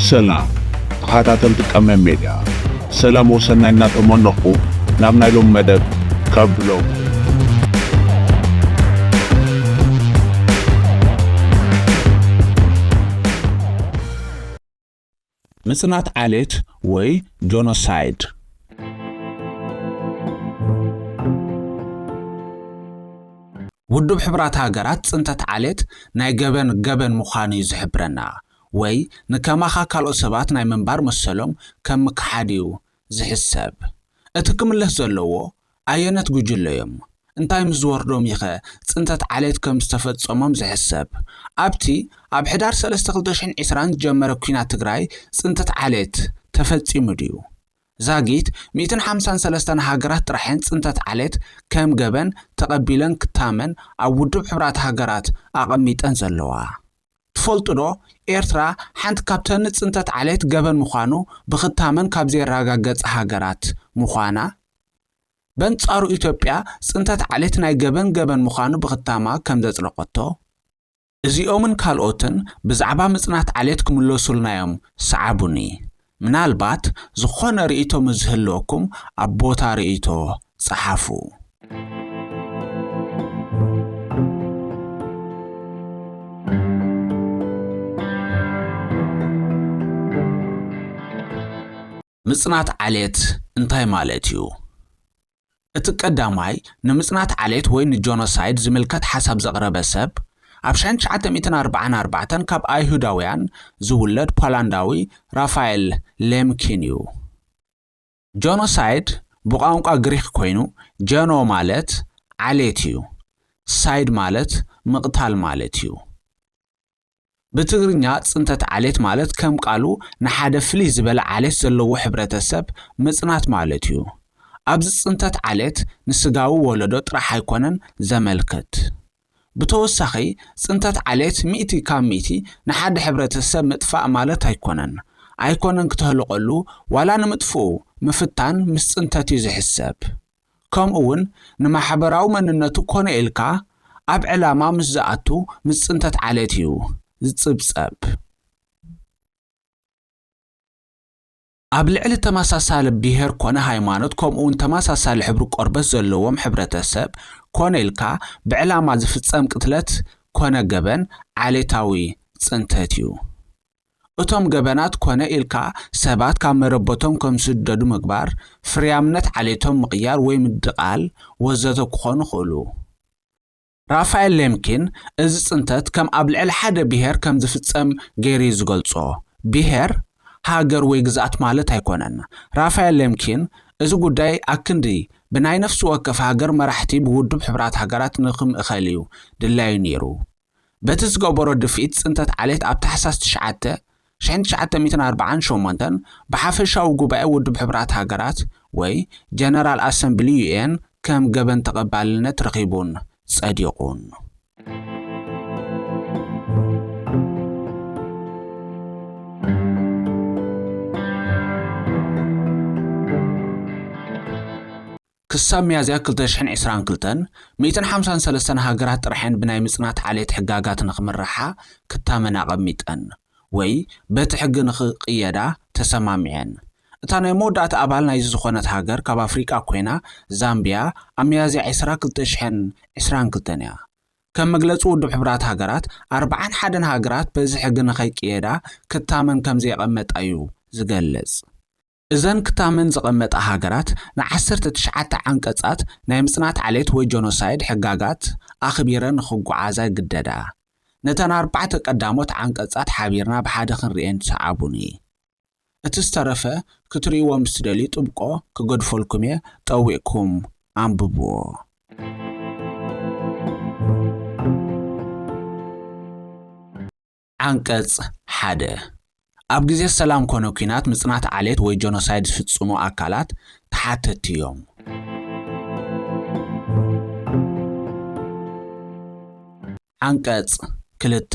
ሰላም ተኸታተልቲ ቀመም ሜድያ፣ ሰላም ወሰናይ እናተመነኹ ናብ ናይ ሎም መደብ ካብ ብሎም። ምጽናት ዓሌት ወይ ጆኖሳይድ። ውድብ ሕቡራት ሃገራት ጽንተት ዓሌት ናይ ገበን ገበን ምዃኑ እዩ ዝሕብረና፣ ወይ ንከማኻ ካልኦት ሰባት ናይ ምንባር መሰሎም ከም ምክሓድ እዩ ዝሕሰብ። እቲ ክምለስ ዘለዎ ኣየነት ጉጅለ እዮም? እንታይ ምስ ዝወርዶም ይኸ ጽንተት ዓሌት ከም ዝተፈጸሞም ዝሕሰብ? ኣብቲ ኣብ ሕዳር ሰለስተ ክልተ ሽሕን ዕስራን ዝጀመረ ኲናት ትግራይ ጽንተት ዓሌት ተፈጺሙ ድዩ? ዛጊት ሚእትን ሓምሳን ሰለስተን ሃገራት ጥራሕን ጽንተት ዓሌት ከም ገበን ተቐቢለን ክታመን ኣብ ውድብ ሕቡራት ሃገራት ኣቐሚጠን ዘለዋ። ትፈልጡ ዶ? ኤርትራ ሓንቲ ካብተን ጽንተት ዓሌት ገበን ምዃኑ ብኽታመን ካብ ዘየረጋገጸ ሃገራት ምዃና። በንጻሩ ኢትዮጵያ ጽንተት ዓሌት ናይ ገበን ገበን ምዃኑ ብኽታማ ከም ዘጽደቐቶ። እዚኦምን ካልኦትን ብዛዕባ ምጽናት ዓሌት ክምለሱልና እዮም፣ ሰዓቡኒ። ምናልባት ዝኾነ ርእይቶ ምስ ዝህልወኩም ኣብ ቦታ ርእይቶ ጸሓፉ። ምጽናት ዓሌት እንታይ ማለት እዩ? እቲ ቀዳማይ ንምጽናት ዓሌት ወይ ንጆኖሳይድ ዝምልከት ሓሳብ ዘቕረበ ሰብ፣ ኣብ ሽሕን ትሽዓተ ሚእትን ኣርባዓን ኣርባዕተን ካብ ኣይሁዳውያን ዝውለድ ፖላንዳዊ ራፋኤል ሌምኪን እዩ። ጆኖሳይድ ብቋንቋ ግሪክ ኮይኑ፣ ጀኖ ማለት ዓሌት እዩ፣ ሳይድ ማለት ምቕታል ማለት እዩ። ብትግርኛ ጽንተት ዓሌት ማለት ከም ቃሉ ንሓደ ፍልይ ዝበለ ዓሌት ዘለዎ ሕብረተሰብ ምጽናት ማለት እዩ። ኣብዚ ጽንተት ዓሌት ንስጋዊ ወለዶ ጥራሕ ኣይኮነን ዘመልክት። ብተወሳኺ፣ ጽንተት ዓሌት ሚእቲ ካብ ሚእቲ ንሓደ ሕብረተሰብ ምጥፋእ ማለት ኣይኮነን። ኣይኮነን ክተህልቐሉ ዋላ ንምጥፍኡ ምፍታን ምስ ጽንተት እዩ ዝሕሰብ። ከምኡ እውን ንማሕበራዊ መንነቱ ኮነ ኢልካ ኣብ ዕላማ ምስ ዝኣቱ ምስ ጽንተት ዓሌት እዩ ዝጽብጸብ። ኣብ ልዕሊ ተመሳሳሊ ብሄር ኮነ ሃይማኖት ከምኡ እውን ተመሳሳሊ ሕብሪ ቆርበት ዘለዎም ሕብረተሰብ ኮነ ኢልካ ብዕላማ ዝፍጸም ቅትለት ኮነ ገበን ዓሌታዊ ጽንተት እዩ። እቶም ገበናት ኮነ ኢልካ ሰባት ካብ መረበቶም ከም ዝስደዱ ምግባር፣ ፍርያምነት ዓሌቶም ምቕያር ወይ ምድቓል ወዘተ ክኾኑ ይኽእሉ። ራፋኤል ሌምኪን እዚ ጽንተት ከም ኣብ ልዕሊ ሓደ ብሄር ከም ዝፍጸም ገይሩ እዩ ዝገልጾ። ብሄር፣ ሃገር ወይ ግዝኣት ማለት ኣይኮነን። ራፋኤል ሌምኪን እዚ ጉዳይ ኣክንዲ ብናይ ነፍሲ ወከፍ ሃገር መራሕቲ ብውድብ ሕቡራት ሃገራት ንኽምእኸል እዩ ድላዩ ነይሩ። በቲ ዝገበሮ ድፍኢት ጽንተት ዓሌት ኣብ ታሕሳስ ትሽዓተ፣ ሽሕን ትሽዓተ ሚእትን ኣርባዓን ሸሞንተን ብሓፈሻዊ ጉባኤ ውድብ ሕቡራት ሃገራት ወይ ጀነራል ኣሰምብሊ ዩ ኤን ከም ገበን ተቐባልነት ረኺቡን ጸዲቑን። ክሳብ ሚያዝያ ክልተ ሽሕን ዕስራን ክልተን፣ ሚእትን ሓምሳን ሰለስተን ሃገራት ጥራሐን ብናይ ምጽናት ዓሌት ሕጋጋት ንኽምርሓ ክታመን ኣቐሚጠን ወይ በቲ ሕጊ ንኽቕየዳ ተሰማሚዐን። እታ ናይ መወዳእታ ኣባል ናይዚ ዝኾነት ሃገር ካብ ኣፍሪቃ ኮይና፣ ዛምቢያ ኣብ ሚያዝያ ዕስራ ክልተ ሽሕን ዕስራን ክልተን እያ። ከም መግለጺ ውድብ ሕቡራት ሃገራት፣ ኣርባዓን ሓደን ሃገራት በዚ ሕጊ ንኸይቅየዳ ክታመን ከም ዘየቐመጣ እዩ ዝገልጽ። እዘን ክታመን ዘቐመጣ ሃገራት ንዓሰርተ ትሽዓተ ዓንቀጻት ናይ ምጽናት ዓሌት ወይ ጆኖሳይድ ሕጋጋት ኣኽቢረን ንኽጓዓዛ ይግደዳ። ነተን ኣርባዕተ ቀዳሞት ዓንቀጻት ሓቢርና ብሓደ ክንርእየን ሰዓቡኒ። እቲ ዝተረፈ ክትርእይዎ ምስ ትደልዩ ጥብቆ ክገድፈልኩም እየ፣ ጠዊቕኩም ኣንብብዎ። ዓንቀጽ ሓደ። ኣብ ግዜ ሰላም ኮነ ኲናት ምጽናት ዓሌት ወይ ጆኖሳይድ ዝፍጽሙ ኣካላት ተሓተትቲ እዮም። ዓንቀጽ ክልተ።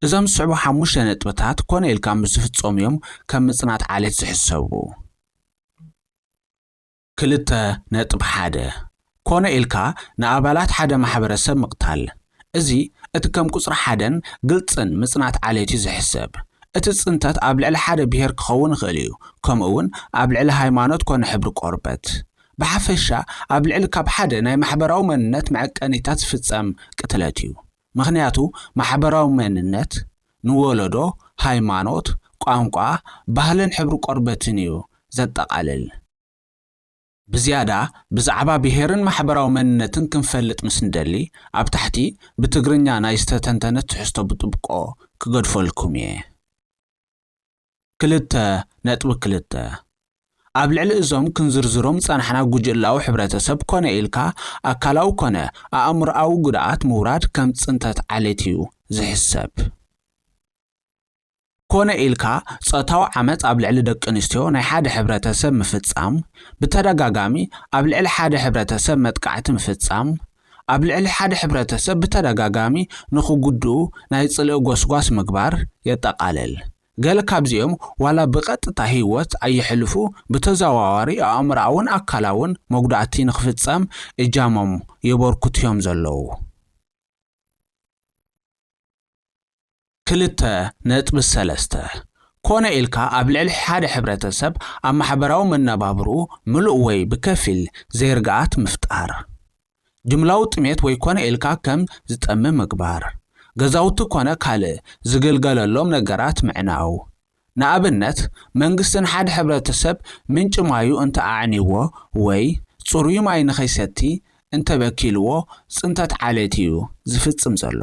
እዞም ዝስዕቡ ሓሙሽተ ነጥብታት ኮነ ኢልካ ምስ ዝፍጸሙ እዮም ከም ምጽናት ዓሌት ዝሕሰቡ። ክልተ ነጥቢ ሓደ። ኮነ ኢልካ ንኣባላት ሓደ ማሕበረሰብ ምቕታል። እዚ እቲ ከም ቁጽሪ ሓደን ግልጽን ምጽናት ዓሌት እዩ ዝሕሰብ። እቲ ጽንተት ኣብ ልዕሊ ሓደ ብሄር ክኸውን ይኽእል እዩ፣ ከምኡ እውን ኣብ ልዕሊ ሃይማኖት ኮነ ሕብሪ ቆርበት። ብሓፈሻ ኣብ ልዕሊ ካብ ሓደ ናይ ማሕበራዊ መንነት መዐቀኒታት ዝፍጸም ቅትለት እዩ። ምኽንያቱ ማሕበራዊ መንነት ንወለዶ፣ ሃይማኖት፣ ቋንቋ፣ ባህልን ሕብሪ ቆርበትን እዩ ዘጠቓልል። ብዝያዳ ብዛዕባ ብሄርን ማሕበራዊ መንነትን ክንፈልጥ ምስ ንደሊ፣ ኣብ ታሕቲ ብትግርኛ ናይ ዝተተንተነት ትሕዝቶ ብጥብቆ ክገድፈልኩም እየ። ክልተ ነጥቢ ክልተ። ኣብ ልዕሊ እዞም ክንዝርዝሮም ዝጸናሕና ጉጅላዊ ሕብረተሰብ ኮነ ኢልካ ኣካላዊ ኮነ ኣእምሮኣዊ ጉድኣት ምውራድ ከም ጽንተት ዓሌት እዩ ዝሕሰብ። ኮነ ኢልካ ጾታዊ ዓመጽ ኣብ ልዕሊ ደቂ ኣንስትዮ ናይ ሓደ ሕብረተሰብ ምፍጻም፣ ብተደጋጋሚ ኣብ ልዕሊ ሓደ ሕብረተሰብ መጥቃዕቲ ምፍጻም፣ ኣብ ልዕሊ ሓደ ሕብረተሰብ ብተደጋጋሚ ንኽጉድኡ ናይ ጽልኢ ጎስጓስ ምግባር የጠቓልል። ገለ ካብዚኦም ዋላ ብቐጥታ ህይወት ኣየሕልፉ፣ ብተዘዋዋሪ ኣእምሮኣውን ኣካላውን መጉዳእቲ ንኽፍጸም እጃሞም የበርክቱ እዮም ዘለዉ። ክልተ ነጥቢ ሰለስተ። ኮነ ኢልካ ኣብ ልዕሊ ሓደ ሕብረተሰብ ኣብ ማሕበራዊ መነባብርኡ ምሉእ ወይ ብከፊል ዘይርግኣት ምፍጣር። ጅምላዊ ጥሜት ወይ ኮነ ኢልካ ከም ዝጠሚ ምግባር። ገዛውቲ ኮነ ካልእ ዝግልገለሎም ነገራት ምዕናው። ንኣብነት፣ መንግስቲ ንሓደ ሕብረተሰብ ምንጪ ማዩ እንተ ኣዕንይዎ ወይ ጽሩይ ማይ ንኸይሰቲ እንተ በኪልዎ፣ ጽንተት ዓሌት እዩ ዝፍጽም ዘሎ።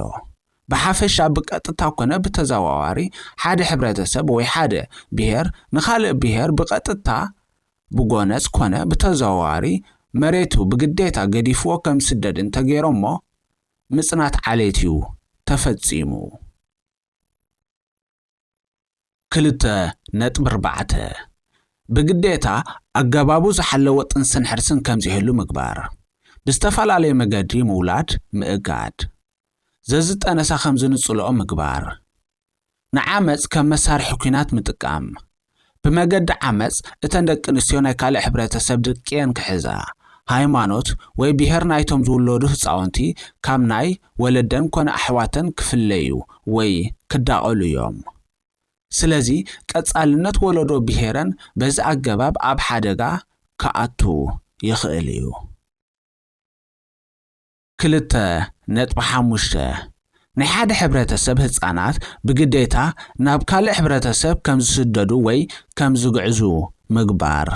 ብሓፈሻ ብቀጥታ ኮነ ብተዘዋዋሪ ሓደ ሕብረተሰብ ወይ ሓደ ብሄር ንኻልእ ብሄር ብቐጥታ ብጎነጽ ኮነ ብተዘዋዋሪ መሬቱ ብግዴታ ገዲፍዎ ከም ዝስደድ እንተገይሮሞ፣ ምጽናት ዓሌት እዩ ተፈጺሙ። ክልተ ነጥቢ ኣርባዕተ። ብግዴታ ኣገባቡ ዝሓለወ ጥንስን ሕርስን ከም ዝህሉ ምግባር። ብዝተፈላለየ መገዲ ምውላድ ምእጋድ። ዘዝጠነሳ ከም ዝንጽልኦ ምግባር። ንዓመጽ ከም መሳርሒ ኲናት ምጥቃም። ብመገዲ ዓመጽ እተን ደቂ ኣንስትዮ ናይ ካልእ ሕብረተሰብ ድቂየን ክሕዛ፣ ሃይማኖት ወይ ብሄር ናይቶም ዝውለዱ ህጻውንቲ ካብ ናይ ወለደን ኮነ ኣሕዋተን ክፍለዩ ወይ ክዳቐሉ እዮም። ስለዚ ቀጻልነት ወለዶ ብሄረን በዚ ኣገባብ ኣብ ሓደጋ ክኣቱ ይኽእል እዩ። ክልተ ነጥቢ ሓሙሽተ። ናይ ሓደ ሕብረተሰብ ህጻናት ብግዴታ ናብ ካልእ ሕብረተሰብ ከም ዝስደዱ ወይ ከም ዝግዕዙ ምግባር።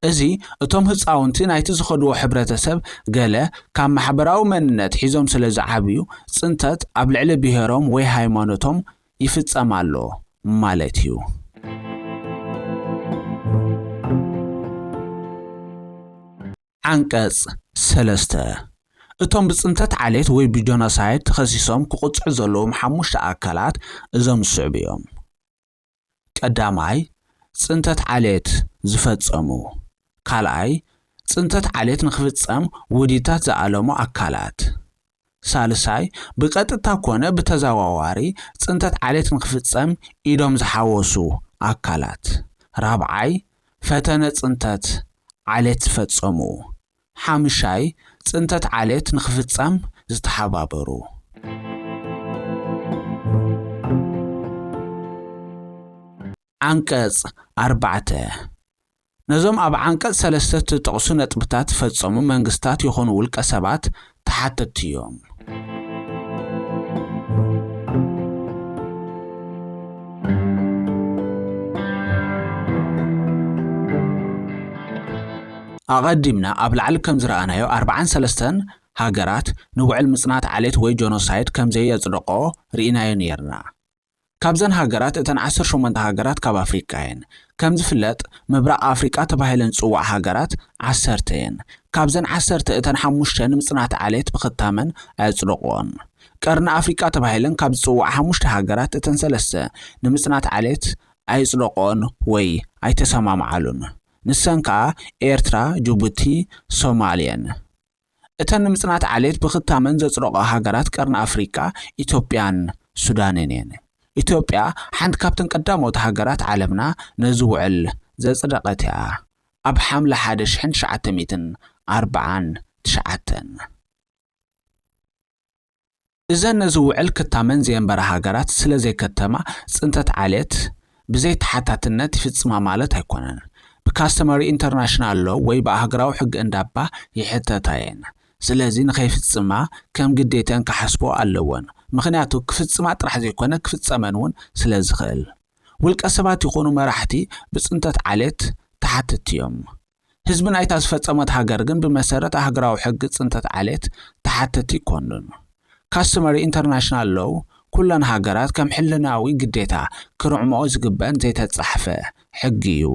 እዚ እቶም ህጻውንቲ ናይቲ ዝኸድዎ ሕብረተሰብ ገለ ካብ ማሕበራዊ መንነት ሒዞም ስለ ዝዓብዩ፣ ጽንተት ኣብ ልዕሊ ብሄሮም ወይ ሃይማኖቶም ይፍጸም ኣሎ ማለት እዩ። ዓንቀጽ ሰለስተ። እቶም ብጽንተት ዓሌት ወይ ብጆኖሳይድ ተኸሲሶም ክቕጽዑ ዘለዎም ሓሙሽተ ኣካላት እዞም ዝስዕቡ እዮም። ቀዳማይ፣ ጽንተት ዓሌት ዝፈጸሙ። ካልኣይ፣ ጽንተት ዓሌት ንኽፍጸም ውዲታት ዝኣለሙ ኣካላት። ሳልሳይ፣ ብቐጥታ ኮነ ብተዘዋዋሪ ጽንተት ዓሌት ንኽፍጸም ኢዶም ዝሓወሱ ኣካላት። ራብዓይ፣ ፈተነ ጽንተት ዓሌት ዝፈጸሙ። ሓምሻይ፣ ጽንተት ዓሌት ንኽፍጸም ዝተሓባበሩ። ዓንቀጽ ኣርባዕተ። ነዞም ኣብ ዓንቀጽ ሰለስተ እተጠቕሱ ነጥብታት ዝፈጸሙ መንግስታት ይኹኑ ውልቀ ሰባት ተሓተትቲ እዮም። ኣቐዲምና ኣብ ላዕሊ ከም ዝረኣናዮ ኣርብዓን ሰለስተን ሃገራት ንውዕል ምጽናት ዓሌት ወይ ጆኖሳይድ ከም ዘየጽደቆ ርኢናዮ ነይርና። ካብዘን ሃገራት እተን ዓሰርተ ሸሞንተ ሃገራት ካብ ኣፍሪቃ እየን። ከም ዝፍለጥ ምብራቕ ኣፍሪቃ ተባሂለን ዝጽውዓ ሃገራት ዓሰርተ እየን። ካብዘን ዓሰርተ እተን ሓሙሽተ ንምጽናት ዓሌት ብኽታመን ኣየጽደቕኦን። ቀርኒ ኣፍሪቃ ተባሂለን ካብ ዝጽውዓ ሓሙሽተ ሃገራት እተን ሰለስተ ንምጽናት ዓሌት ኣየጽደቕኦን ወይ ኣይተሰማምዓሉን። ንሰን ከኣ ኤርትራ፣ ጅቡቲ፣ ሶማል እየን። እተን ንምጽናት ዓሌት ብኽታመን ዘጽደቐ ሃገራት ቀርኒ ኣፍሪቃ ኢትዮጵያን ሱዳንን እየን። ኢትዮጵያ ሓንቲ ካብተን ቀዳሞት ሃገራት ዓለምና ነዚ ውዕል ዘጽደቐት እያ። ኣብ ሓምለ ሓደ ሽሕን ትሽዓተ ሚእትን ኣርብዓን ትሽዓተን። እዘን ነዚ ውዕል ክታመን ዘየንበራ ሃገራት ስለ ዘይከተማ ጽንተት ዓሌት ብዘይ ተሓታትነት ይፍጽማ ማለት ኣይኮነን። ብ customary international law ወይ ብኣህጉራዊ ሕጊ እንዳባ ይሕተታ እየን። ስለዚ ንኸይፍጽማ ከም ግዴተን ክሓስቦ ኣለወን። ምኽንያቱ ክፍጽማ ጥራሕ ዘይኮነ ክፍጸመን እውን ስለ ዝኽእል። ውልቀ ሰባት ይኹኑ መራሕቲ ብጽንተት ዓሌት ተሓተትቲ እዮም። ህዝቢ ናይታ ዝፈጸመት ሃገር ግን ብመሰረት ኣህጉራዊ ሕጊ ጽንተት ዓሌት ተሓተትቲ ኣይኮኑን። Customary international law ኩለን ሃገራት ከም ሕልናዊ ግዴታ ክርዕምኦ ዝግበን ዘይተጻሕፈ ሕጊ እዩ።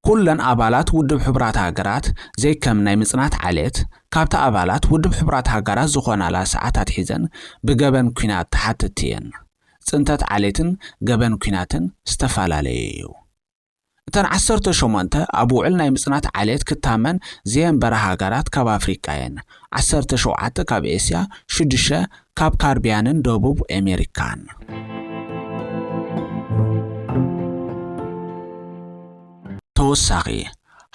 ኩለን ኣባላት ውድብ ሕቡራት ሃገራት ዘይከም ናይ ምጽናት ዓሌት ካብታ ኣባላት ውድብ ሕቡራት ሃገራት ዝኾናላ ሰዓት ኣትሒዘን ብገበን ኲናት ተሓተትቲ እየን። ጽንተት ዓሌትን ገበን ኲናትን ዝተፈላለየ እዩ። እተን ዓሰርተ ሸሞንተ ኣብ ውዕል ናይ ምጽናት ዓሌት ክታመን ዘየንበራ ሃገራት ካብ ኣፍሪቃ እየን። ዓሰርተ ሸውዓተ ካብ ኤስያ፣ ሽዱሽተ ካብ ካርቢያንን ደቡብ ኣሜሪካን። ተወሳኺ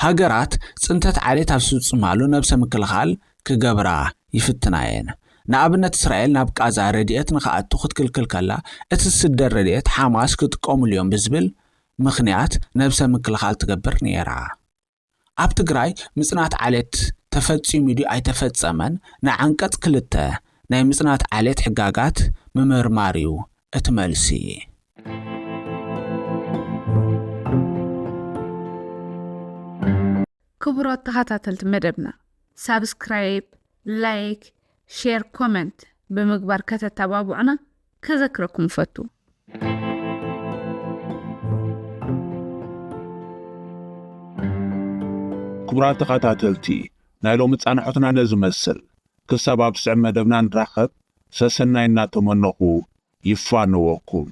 ሃገራት ጽንተት ዓሌት ኣብ ዝፍጽማሉ ነብሰ ምክልኻል ክገብራ ይፍትና እየን። ንኣብነት እስራኤል ናብ ቃዛ ረድኤት ንኽኣቱ ክትክልክል ከላ እቲ ዝስደድ ረድኤት ሓማስ ክጥቀሙሉ እዮም ብዝብል ምኽንያት ነብሰ ምክልኻል ትገብር ነይራ። ኣብ ትግራይ ምጽናት ዓሌት ተፈጺሙ ድዩ ኣይተፈጸመን ንዓንቀጽ ክልተ ናይ ምጽናት ዓሌት ሕጋጋት ምምርማር እዩ እቲ መልሲ። ክቡራት ተኸታተልቲ መደብና ሳብስክራይብ፣ ላይክ፣ ሼር፣ ኮመንት ብምግባር ከተተባብዑና ከዘክረኩም እፈቱ። ክቡራት ተኸታተልቲ ናይ ሎሚ ጻንሖትና ነዚ መስል ክሳብ ኣብ ስዕብ መደብና ንራኸብ ሰሰናይ እናተመነኹ ይፋነወኩም።